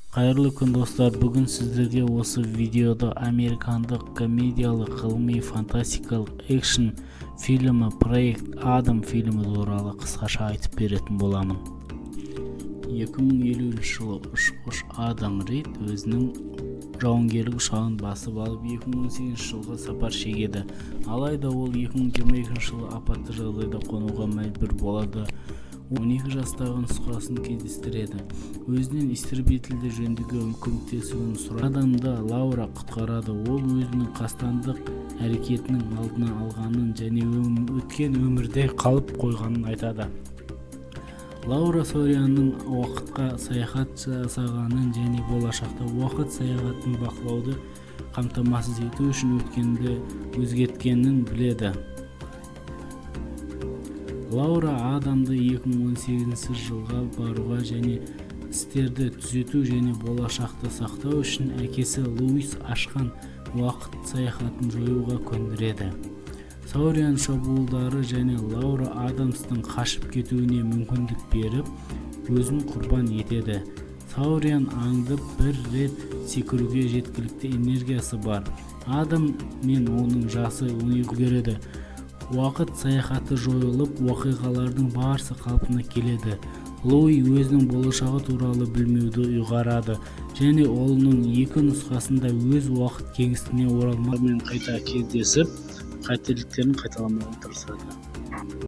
Қайырлы күн, достар! Бүгін сіздерге осы видеода американдық комедиялық ғылыми фантастикалық экшн фильмі «Проект Адам» фильмі туралы қысқаша айтып беретін боламын. 2050 жылы ұшқыш Адам Рид өзінің жауынгерлік ұшағын басып алып, 2018 жылға сапар шегеді. Алайда ол 2022 жылы апатты жағдайда қонуға мәжбүр болады. 12 жастағы нұсқасын кездестіреді, өзінен истребительді жөндеуге көмектесуін сұрайды. Адамды Лаура құтқарады. Ол өзінің қастандық әрекетінің алдын алғанын және өткен өмірде қалып қойғанын айтады. Лаура Сорианның уақытқа саяхат жасағанын және болашақта уақыт саяхатын бақылауды қамтамасыз ету үшін өткенді өзгерткенін біледі. Лаура Адамды 2018 жылға баруға және істерді түзету және болашақты сақтау үшін әкесі Луис ашқан уақыт саяхатын жоюға көндіреді. Сауриан шабуылдары және Лаура Адамстың қашып кетуіне мүмкіндік беріп, өзін құрбан етеді. Сауриан аңдып, бір рет секіруге жеткілікті энергиясы бар. Адам мен оның жасы 12 үлгереді. Уақыт саяхаты жойылып, оқиғалардың барысы қалпына келеді. Луи өзінің болашағы туралы білмеуді ұйғарады және ұлының екі нұсқасында өз уақыт кеңістігіне оралман қайта кездесіп, қателіктерін қайталамауға тырысады.